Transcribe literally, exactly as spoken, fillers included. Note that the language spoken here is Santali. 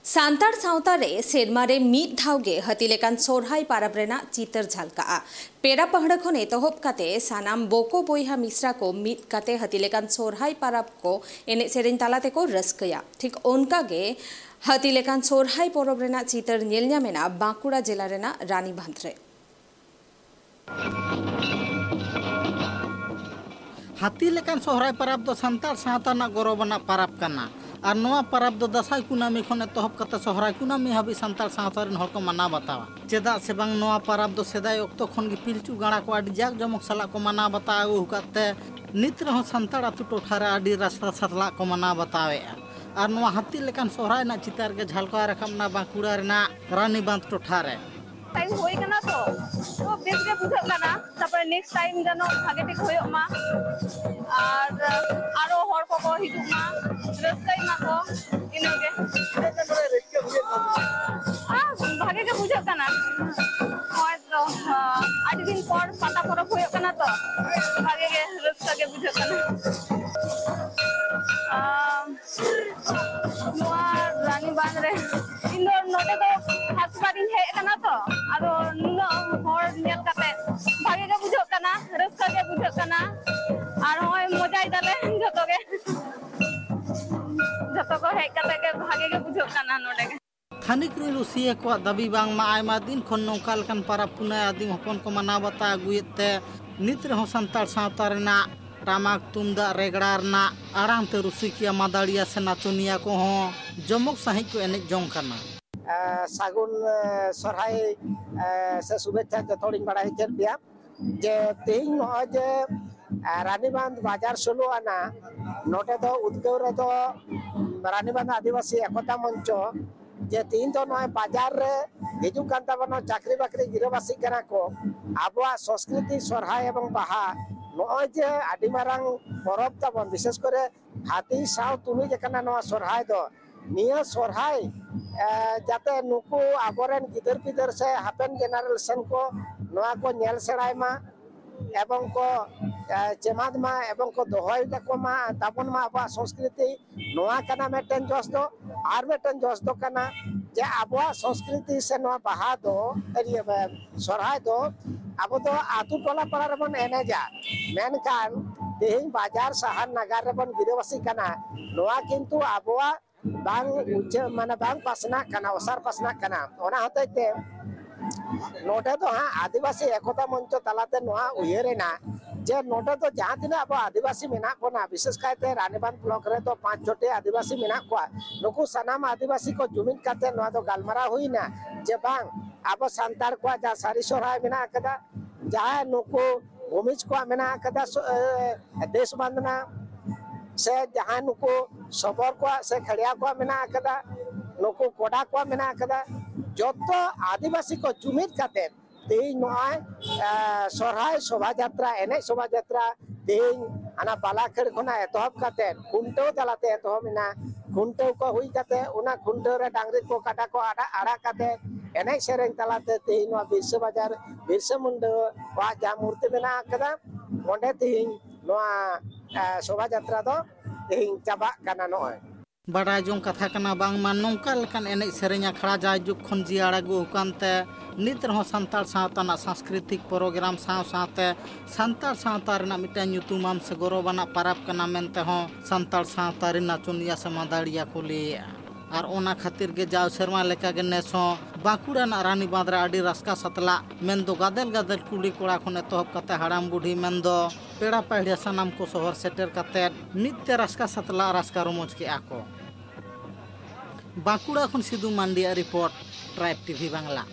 ᱥᱟᱱᱛᱟᱲ ᱥᱟᱶᱛᱟ ᱨᱮ ᱥᱮᱨᱢᱟ ᱨᱮ ᱢᱤᱫ ᱫᱷᱟᱣ ᱜᱮ ᱦᱟᱹᱛᱤ ᱞᱮᱠᱟᱱ ᱥᱚᱨᱦᱟᱭ ᱯᱟᱨᱟᱵᱽ ᱨᱮᱱᱟᱜ ᱪᱤᱛᱟᱹᱨ ᱡᱷᱟᱞᱠᱟᱜᱼᱟ᱾ ᱯᱮᱲᱟ ᱯᱟᱹᱦᱲᱟᱹ ᱠᱷᱚᱱ ᱮᱛᱚᱦᱚᱵ ᱠᱟᱛᱮ ᱥᱟᱱᱟᱢ ᱵᱚᱠᱚ ᱵᱚᱭᱦᱟ ᱢᱤᱥᱨᱟ ᱠᱚ ᱢᱤᱫ ᱠᱟᱛᱮ ᱦᱟᱹᱛᱤ ᱞᱮᱠᱟᱱ ᱥᱚᱨᱦᱟᱭ ᱯᱟᱨᱟᱵᱽ ᱠᱚ ᱮᱱᱮᱡ ᱥᱮᱨᱮᱧ ᱛᱟᱞᱟ ᱛᱮᱠᱚ ᱨᱟᱹᱥᱠᱟᱹᱭᱟ᱾ ᱴᱷᱤᱠ ᱚᱱᱠᱟ ᱜᱮ ᱦᱟᱹᱛᱤ ᱞᱮᱠᱟᱱ ᱥᱚᱨᱦᱟᱭ ᱯᱚᱨᱚᱵᱽ ᱨᱮᱱᱟᱜ ᱪᱤᱛᱟᱹᱨ ᱧᱮᱞ ᱧᱟᱢ ᱮᱱᱟ ᱵᱟᱸᱠᱩᱲᱟ ᱡᱮᱞᱟ ᱨᱮᱱᱟᱜ ᱨᱟᱱᱤᱵᱟᱸᱫᱷ ᱨᱮ᱾ ᱦᱟᱹᱛᱤ ᱞᱮᱠᱟᱱ ᱥᱚᱦᱨᱟᱭ ᱯᱟᱨᱟᱵᱽ ᱫᱚ ᱥᱟᱱᱛᱟᱲ ᱥᱟᱶᱛᱟ ᱨᱮᱱᱟᱜ ᱜᱚᱨᱚᱵᱽ ᱟᱱᱟᱜ ᱯᱟᱨᱟᱵᱽ ᱠᱟᱱᱟ᱾ ᱟᱨ ᱱᱚᱣᱟ ᱯᱟᱨᱟᱵᱽ ᱫᱚ ᱫᱟᱸᱥᱟᱭ ᱠᱩᱱᱟᱹᱢᱤ ᱠᱷᱚᱱ ᱮᱛᱚᱦᱚᱵ ᱠᱟᱛᱮ ᱥᱚᱦᱨᱟᱭ ᱠᱩᱱᱟᱹᱢᱤ ᱦᱟᱹᱵᱤᱡ ᱥᱟᱱᱛᱟᱲ ᱥᱟᱶᱛᱟ ᱨᱮᱱ ᱦᱚᱲ ᱠᱚ ᱢᱟᱱᱟᱣ ᱵᱟᱛᱟᱣᱟ᱾ ᱪᱮᱫᱟᱜ ᱥᱮ ᱵᱟᱝ, ᱱᱚᱣᱟ ᱯᱟᱨᱟᱵᱽ ᱫᱚ ᱥᱮᱫᱟᱭ ᱚᱠᱛᱚ ᱠᱷᱚᱱ ᱜᱮ ᱯᱤᱞᱪᱩ ᱜᱟᱲᱟ ᱠᱚ ᱟᱹᱰᱤ ᱡᱟᱠ ᱡᱚᱢᱚᱠ ᱥᱟᱞᱟᱜ ᱠᱚ ᱢᱟᱱᱟᱣ ᱵᱟᱛᱟᱣ ᱟᱹᱜᱩ ᱟᱠᱟᱫ ᱛᱮ ᱱᱤᱛ ᱨᱮᱦᱚᱸ ᱥᱟᱱᱛᱟᱲ ᱟᱹᱛᱩ ᱴᱚᱴᱷᱟ ᱨᱮ ᱟᱹᱰᱤ ᱨᱟᱹᱥᱠᱟᱹ ᱥᱟᱞᱟᱜ ᱠᱚ ᱢᱟᱱᱟᱣ ᱵᱟᱛᱟᱣᱮᱫᱼᱟ᱾ ᱟᱨ ᱱᱚᱣᱟ ᱦᱟᱹᱛᱤ ᱞᱮᱠᱟᱱ ᱥᱚᱦᱨᱟᱭ ᱨᱮᱱᱟᱜ ᱪᱤᱛᱟᱹᱨ ᱜᱮ ᱡᱷᱟᱞᱠᱟᱣ ᱨᱟᱠᱟᱵ ᱮᱱᱟ ᱵᱟᱸᱠᱩᱲᱟ ᱨᱮᱱᱟᱜ ᱨᱟᱱᱤᱵᱟᱸᱫᱷ ᱴᱚᱴᱷᱟ ᱨᱮ᱾ ᱴᱟᱭᱤᱢ ᱦᱩᱭ ᱠᱟᱱᱟ ᱛᱚ, ᱛᱚ ᱵᱮᱥ ᱜᱮ ᱵᱩᱡᱷᱟᱹᱜ ᱠᱟᱱᱟ᱾ ᱛᱟᱨᱯᱚᱨᱮ ᱱᱮᱠᱥᱴ ᱴᱟᱭᱤᱢ ᱡᱮᱱᱚ ᱵᱷᱟᱜᱮ ᱴᱷᱤᱠ ᱦᱩᱭᱩᱜ ᱢᱟ, ᱟᱨ ᱟᱨᱚ ᱦᱚᱲ ᱠᱚᱠᱚ ᱦᱤᱡᱩᱜ ᱢᱟ, ᱨᱟᱹᱥᱠᱟᱹᱭ ᱢᱟᱠᱚ, ᱤᱱᱟᱹᱜᱮ᱾ ᱟᱨ ᱵᱷᱟᱜᱮ ᱜᱮ ᱵᱩᱡᱷᱟᱹᱜ ᱠᱟᱱᱟ᱾ ᱱᱚᱜᱼᱚᱭ ᱛᱚ, ᱟᱹᱰᱤ ᱫᱤᱱ ᱯᱚᱨ ᱯᱟᱛᱟ ᱯᱚᱨᱚᱵᱽ ᱦᱩᱭᱩᱜ ᱠᱟᱱᱟ ᱛᱚ, ᱵᱷᱟᱜᱮ ᱜᱮ ᱨᱟᱹᱥᱠᱟᱹ ᱜᱮ ᱵᱩᱡᱷᱟᱹᱜ ᱠᱟᱱᱟ᱾ ᱟᱢ, ᱱᱚᱣᱟ ᱨᱟᱱᱤᱵᱟᱸᱫᱷ ᱨᱮ ᱤᱧ ᱫᱚ ᱱᱚᱰᱮ ᱫᱚ ᱯᱷᱟᱥᱴ ᱵᱟᱨ ᱤᱧ ᱦᱮᱡ ᱟᱠᱟᱱᱟ ᱛᱚ, ᱟᱫᱚ ᱱᱩᱱᱟᱹᱜ ᱦᱚᱲ ᱧᱮᱞ ᱠᱟᱛᱮ ᱵᱷᱟᱜᱮ ᱜᱮ ᱵᱩᱡᱷᱟᱹᱜ ᱠᱟᱱᱟ, ᱨᱟᱹᱥᱠᱟᱹ ᱜᱮ ᱵᱩᱡᱷᱟᱹᱜ ᱠᱟᱱᱟ᱾ ᱟᱨ ᱱᱚᱜᱼᱚᱭ ᱢᱚᱡᱟᱭ ᱫᱟᱞᱮ ᱡᱷᱚᱛᱚ ᱜᱮ, ᱡᱷᱚᱛᱚ ᱠᱚ ᱦᱮᱡ ᱠᱟᱛᱮ ᱜᱮ ᱵᱷᱟᱜᱮ ᱜᱮ ᱵᱩᱡᱷᱟᱹᱜ ᱠᱟᱱᱟ ᱱᱚᱰᱮ ᱜᱮ᱾ ᱛᱷᱟᱹᱱᱤᱠ ᱨᱩᱭ ᱨᱩᱥᱤᱭᱟᱹ ᱠᱚᱣᱟᱜ ᱫᱟᱹᱵᱤ ᱵᱟᱝᱢᱟ ᱟᱭᱢᱟ ᱫᱤᱱ ᱠᱷᱚᱱ ᱱᱚᱝᱠᱟ ᱞᱮᱠᱟᱱ ᱯᱟᱨᱟᱵᱽ ᱯᱩᱱᱟᱹᱭ ᱟᱹᱫᱤᱢ ᱦᱚᱯᱚᱱ ᱠᱚ ᱢᱟᱱᱟᱣ ᱵᱟᱛᱟᱣ ᱟᱹᱜᱩᱭᱮᱫ ᱛᱮ ᱱᱤᱛ ᱨᱮᱦᱚᱸ ᱥᱟᱱᱛᱟᱲ ᱥᱟᱶᱛᱟ ᱨᱮᱱᱟᱜ ᱴᱟᱢᱟᱠ ᱛᱩᱢᱫᱟᱜ ᱨᱮᱜᱽᱲᱟ ᱨᱮᱱᱟᱜ ᱟᱲᱟᱝ ᱛᱮ ᱨᱩᱥᱤᱠᱤᱭᱟᱹ ᱢᱟᱫᱟᱲᱤᱭᱟᱹ ᱥᱮ ᱱᱟᱪᱚᱱᱤᱭᱟᱹ ᱠᱚᱦᱚᱸ ᱡᱚᱢᱚᱠ ᱥᱟᱺᱦᱤᱡ ᱠᱚ ᱮᱱᱮᱡ ᱡᱚᱝ ᱠᱟᱱᱟ᱾ ᱮ, ᱥᱟᱹᱜᱩᱱ, ᱮ, ᱥᱚᱨᱦᱟᱭ, ᱮ, ᱥᱮ ᱥᱩᱵᱷᱮᱪᱪᱷᱟ ᱡᱚᱛᱚ ᱦᱚᱲᱤᱧ ᱵᱟᱲᱟᱭ ᱦᱚᱪᱚᱭᱮᱫ ᱯᱮᱭᱟ ᱡᱮ ᱛᱮᱦᱮᱧ ᱱᱚᱜᱼᱚᱭ ᱡᱮ, ᱮ, ᱨᱟᱱᱤᱵᱟᱸᱫᱷ ᱵᱟᱡᱟᱨ ᱥᱳᱞᱳ ᱟᱱᱟ, ᱱᱚᱰᱮ ᱫᱚ ᱩᱫᱽᱜᱟᱹᱣ ᱨᱮᱫᱚ ᱨᱟᱱᱤᱵᱟᱸᱫᱷ ᱟᱹᱫᱤᱵᱟᱹᱥᱤ ᱮᱠᱚᱛᱟ ᱢᱚᱧᱪᱚ ᱡᱮ ᱛᱮᱦᱮᱧ ᱫᱚ ᱱᱚᱜᱼᱚᱭ ᱵᱟᱡᱟᱨ ᱨᱮ ᱦᱤᱡᱩᱜ ᱠᱟᱱ ᱛᱟᱵᱚᱱᱟ, ᱪᱟᱹᱠᱨᱤ ᱵᱟᱹᱠᱨᱤ ᱜᱤᱨᱟᱹᱵᱟᱹᱥᱤᱜ ᱠᱟᱱᱟ ᱠᱚ, ᱟᱵᱚᱣᱟᱜ ᱥᱚᱸᱥᱠᱨᱤᱛᱤ ᱥᱚᱨᱦᱟᱭ ᱮᱵᱚᱝ ᱵᱟᱦᱟ ᱱᱚᱜᱼᱚᱭ ᱡᱮ ᱟᱹᱰᱤ ᱢᱟᱨᱟᱝ ᱯᱚᱨᱚᱵᱽ ᱛᱟᱵᱚᱱ, ᱵᱤᱥᱮᱥ ᱠᱚᱨᱮ ᱦᱟᱹᱛᱤ ᱥᱟᱶ ᱛᱩᱞᱩᱡ ᱟᱠᱟᱱᱟ ᱱᱚᱣᱟ ᱥᱚᱨᱦᱟᱭ ᱫᱚ᱾ ᱱᱤᱭᱟᱹ ᱥᱚᱨᱦᱟᱭ, ᱮ, ᱡᱟᱛᱮ ᱱᱩᱠᱩ ᱟᱵᱚᱨᱮᱱ ᱜᱤᱫᱟᱹᱨ ᱯᱤᱫᱟᱹᱨ ᱥᱮ ᱦᱟᱯᱮᱱ ᱡᱮᱱᱟᱨᱮᱥᱚᱱ ᱠᱚ ᱱᱚᱣᱟ ᱠᱚ ᱧᱮᱞ ᱥᱮᱬᱟᱭ ᱢᱟ ᱮᱵᱚᱝ ᱠᱚ, ᱮ, ᱪᱮᱢᱟᱫ ᱢᱟ ᱮᱵᱚᱝ ᱠᱚ ᱫᱚᱦᱚᱭ ᱛᱟᱠᱚ ᱢᱟ, ᱛᱟᱵᱚᱱ ᱢᱟ ᱟᱵᱚᱣᱟᱜ ᱥᱚᱸᱥᱠᱨᱤᱛᱤ᱾ ᱱᱚᱣᱟ ᱠᱟᱱᱟ ᱢᱤᱫᱴᱮᱱ ᱡᱚᱥ ᱫᱚ᱾ ᱟᱨ ᱢᱤᱫᱴᱟᱝ ᱡᱚᱥ ᱫᱚ ᱠᱟᱱᱟ ᱡᱮ ᱟᱵᱚᱣᱟᱜ ᱥᱚᱝᱥᱠᱨᱤᱛᱤ ᱥᱮ ᱱᱚᱣᱟ ᱵᱟᱦᱟ ᱫᱚ, ᱤᱭᱟᱹ, ᱥᱚᱨᱦᱟᱭ ᱫᱚ ᱟᱵᱚ ᱫᱚ ᱟᱹᱛᱩ ᱴᱚᱞᱟ ᱯᱟᱲᱟ ᱨᱮᱵᱚᱱ ᱮᱱᱮᱡᱟ, ᱢᱮᱱᱠᱷᱟᱱ ᱛᱮᱦᱮᱧ ᱵᱟᱡᱟᱨ ᱥᱟᱦᱟᱨ ᱱᱟᱜᱟᱨ ᱨᱮᱵᱚᱱ ᱜᱤᱨᱟᱹᱵᱟᱹᱥᱤ ᱠᱟᱱᱟ᱾ ᱱᱚᱣᱟ ᱠᱤᱱᱛᱩ ᱟᱵᱚᱣᱟᱜ ᱵᱟᱝ ᱩᱪᱟᱹ-, ᱢᱟᱱᱮ ᱵᱟᱝ ᱯᱟᱥᱱᱟᱜ ᱠᱟᱱᱟ, ᱚᱥᱟᱨ ᱯᱟᱥᱱᱟᱜ ᱠᱟᱱᱟ᱾ ᱚᱱᱟ ᱦᱚᱛᱮᱡ ᱛᱮ ᱱᱚᱰᱮ ᱫᱚ ᱦᱟᱸᱜ ᱟᱹᱫᱤᱵᱟᱹᱥᱤ ᱮᱠᱚᱛᱟ ᱢᱚᱧᱪᱚ ᱛᱟᱞᱟᱛᱮ ᱱᱚᱣᱟ ᱩᱭᱦᱟᱹᱨ ᱮᱱᱟ ᱡᱮ ᱱᱚᱰᱮ ᱫᱚ ᱡᱟᱦᱟᱸ ᱛᱤᱱᱟᱹᱜ ᱟᱵᱚ ᱟᱹᱫᱤᱵᱟᱹᱥᱤ ᱢᱮᱱᱟᱜ ᱵᱚᱱᱟ, ᱵᱤᱥᱮᱥ ᱠᱟᱭᱛᱮ ᱨᱟᱱᱤᱵᱟᱸᱫᱷ ᱵᱞᱚᱠ ᱨᱮᱫᱚ ᱯᱟᱸᱪ ᱪᱷᱚᱴᱤ ᱟᱹᱫᱤᱵᱟᱹᱥᱤ ᱢᱮᱱᱟᱜ ᱠᱚᱣᱟ, ᱱᱩᱠᱩ ᱥᱟᱱᱟᱢ ᱟᱹᱫᱤᱵᱟᱹᱥᱤ ᱠᱚ ᱡᱩᱢᱤᱫ ᱠᱟᱛᱮ ᱱᱚᱣᱟ ᱫᱚ ᱜᱟᱞᱢᱟᱨᱟᱣ ᱦᱩᱭᱱᱟ ᱡᱮ ᱵᱟᱝ, ᱟᱵᱚ ᱥᱟᱱᱛᱟᱲ ᱠᱚᱣᱟᱜ ᱡᱟᱦᱟᱸ ᱥᱟᱹᱨᱤ ᱥᱚᱨᱦᱟᱭ ᱢᱮᱱᱟᱜ ᱟᱠᱟᱫᱟ, ᱡᱟᱦᱟᱸ ᱱᱩᱠᱩ ᱵᱷᱩᱢᱤᱡᱽ ᱠᱚᱣᱟᱜ ᱢᱮᱱᱟᱜ ᱟᱠᱟᱫᱟ, ᱥᱚ-, ᱮ, ᱫᱮᱥ ᱵᱟᱸᱫᱱᱟ, ᱥᱮ ᱡᱟᱦᱟᱸ ᱱᱩᱠᱩ ᱥᱚᱵᱚᱨ ᱠᱚᱣᱟᱜ ᱥᱮ ᱠᱷᱮᱲᱤᱭᱟ ᱠᱚᱣᱟᱜ ᱢᱮᱱᱟᱜ ᱟᱠᱟᱫᱟ, ᱱᱩᱠᱩ ᱠᱚᱰᱟ ᱠᱚᱣᱟᱜ ᱢᱮᱱᱟᱜ ᱟᱠᱟᱫᱟ, ᱡᱚᱛᱚ ᱟᱹᱫᱤᱵᱟᱹᱥᱤ ᱠᱚ ᱡᱩᱢᱤᱫ ᱠᱟᱛᱮ ᱛᱮᱦᱮᱧ ᱱᱚᱜᱼᱚᱭ, ᱮ, ᱥᱚᱨᱦᱟᱭ ᱥᱚᱵᱷᱟ ᱡᱟᱛᱨᱟ, ᱮᱱᱮᱡ ᱥᱚᱵᱷᱟ ᱡᱟᱛᱨᱟ ᱛᱮᱦᱮᱧ ᱦᱟᱱᱟ ᱵᱟᱞᱟᱠᱷᱮᱲ ᱠᱷᱚᱱᱟᱜ ᱮᱛᱚᱦᱚᱵ ᱠᱟᱛᱮ ᱠᱷᱩᱱᱴᱟᱹᱣ ᱛᱟᱞᱟᱛᱮ ᱮᱛᱚᱦᱚᱵ ᱮᱱᱟ᱾ ᱠᱷᱩᱱᱴᱟᱹᱣ ᱠᱚ ᱦᱩᱭ ᱠᱟᱛᱮ ᱚᱱᱟ ᱠᱷᱩᱱᱴᱟᱹᱣ ᱨᱮ ᱰᱟᱝᱨᱤ ᱠᱚ ᱠᱟᱰᱟ ᱠᱚ ᱟᱲᱟᱜ, ᱟᱲᱟᱜ ᱠᱟᱛᱮ ᱮᱱᱮᱡ ᱥᱮᱨᱮᱧ ᱛᱟᱞᱟᱛᱮ ᱛᱮᱦᱮᱧ ᱱᱚᱣᱟ ᱵᱤᱨᱥᱟᱹ ᱵᱟᱡᱟᱨ ᱵᱤᱨᱥᱟᱹ ᱢᱩᱱᱰᱟᱹᱣᱟᱜ ᱡᱟᱦᱟᱸ ᱢᱩᱨᱛᱤ ᱢᱮᱱᱟᱜ ᱟᱠᱟᱫᱟ, ᱚᱸᱰᱮ ᱛᱮᱦᱮᱧ ᱱᱚᱣᱟ, ᱮ, ᱥᱚᱵᱷᱟ ᱡᱟᱛᱨᱟ ᱫᱚ ᱛᱮᱦᱮᱧ ᱪᱟᱵᱟᱜ ᱠᱟᱱᱟ᱾ ᱱᱚᱜᱼᱚᱭ ᱵᱟᱰᱟᱭ ᱡᱚᱝ ᱠᱟᱛᱷᱟ ᱠᱟᱱᱟ, ᱵᱟᱝᱢᱟ ᱱᱚᱝᱠᱟ ᱞᱮᱠᱟᱱ ᱮᱱᱮᱡ ᱥᱮᱨᱮᱧ ᱟᱠᱷᱲᱟ ᱡᱟᱭᱡᱩᱜᱽ ᱠᱷᱚᱱ ᱡᱤᱭᱟᱹᱲ ᱟᱹᱜᱩ ᱟᱠᱟᱱ ᱛᱮ ᱱᱤᱛ ᱨᱮᱦᱚᱸ ᱥᱟᱱᱛᱟᱲ ᱥᱟᱶᱛᱟ ᱨᱮᱱᱟᱜ ᱥᱟᱝᱥᱠᱨᱤᱛᱤᱠ ᱯᱨᱳᱜᱨᱟᱢ ᱥᱟᱶ ᱥᱟᱶᱛᱮ ᱥᱟᱱᱛᱟᱲ ᱥᱟᱶᱛᱟ ᱨᱮᱱᱟᱜ ᱢᱤᱫᱴᱟᱝ ᱧᱩᱛᱩᱢᱟᱱ ᱥᱮ ᱜᱚᱨᱚᱵᱟᱱᱟᱜ ᱯᱟᱨᱟᱵᱽ ᱠᱟᱱᱟ ᱢᱮᱱᱛᱮ ᱦᱚᱸ ᱥᱟᱱᱛᱟᱲ ᱥᱟᱶᱛᱟ ᱨᱮᱱ ᱱᱟᱪᱚᱱᱤᱭᱟᱹ ᱥᱮ ᱢᱟᱹᱫᱟᱹᱲᱤᱭᱟᱹ ᱠᱚ ᱞᱟᱹᱭᱮᱫᱼᱟ᱾ ᱟᱨ ᱚᱱᱟ ᱠᱷᱟᱹᱛᱤᱨ ᱜᱮ ᱡᱟᱣ ᱥᱮᱨᱢᱟ ᱞᱮᱠᱟᱜᱮ ᱱᱮᱥ ᱦᱚᱸ ᱵᱟᱸᱠᱩᱲᱟ ᱨᱮᱱᱟᱜ ᱨᱟᱱᱤ ᱵᱟᱸᱫᱷ ᱨᱮ ᱟᱹᱰᱤ ᱨᱟᱹᱥᱠᱟᱹ ᱥᱟᱛᱞᱟᱜ ᱢᱮᱱᱫᱚ ᱜᱟᱫᱮᱞ ᱜᱟᱫᱮᱞ ᱠᱩᱲᱤ ᱠᱚᱲᱟ ᱠᱷᱚᱱ ᱮᱛᱚᱦᱚᱵ ᱠᱟᱛᱮ ᱦᱟᱲᱟᱢ ᱵᱩᱰᱷᱤ ᱢᱮᱱᱫᱚ ᱯᱮᱲᱟ ᱯᱟᱹᱦᱲᱤᱭᱟᱹ ᱥᱟᱱᱟᱢ ᱠᱚ ᱥᱚᱦᱚᱨ ᱥᱮᱴᱮᱨ ᱠᱟᱛᱮ ᱢᱤᱫ ᱛᱮ ᱨᱟᱹᱥᱠᱟᱹ ᱥᱟᱛᱞᱟᱜ ᱨᱟᱹᱥᱠᱟᱹ ᱨᱚᱢᱚᱡᱽ ᱠᱮᱫᱼᱟ ᱠᱚ᱾ ᱵᱟᱸᱠᱩᱲᱟ ᱠᱷᱚᱱ ᱥᱤᱫᱩ ᱢᱟᱱᱰᱤᱭᱟᱜ ᱨᱤᱯᱳᱨᱴ, ᱴᱨᱟᱭᱤᱵᱽ ᱴᱤᱵᱷᱤ ᱵᱟᱝᱞᱟ᱾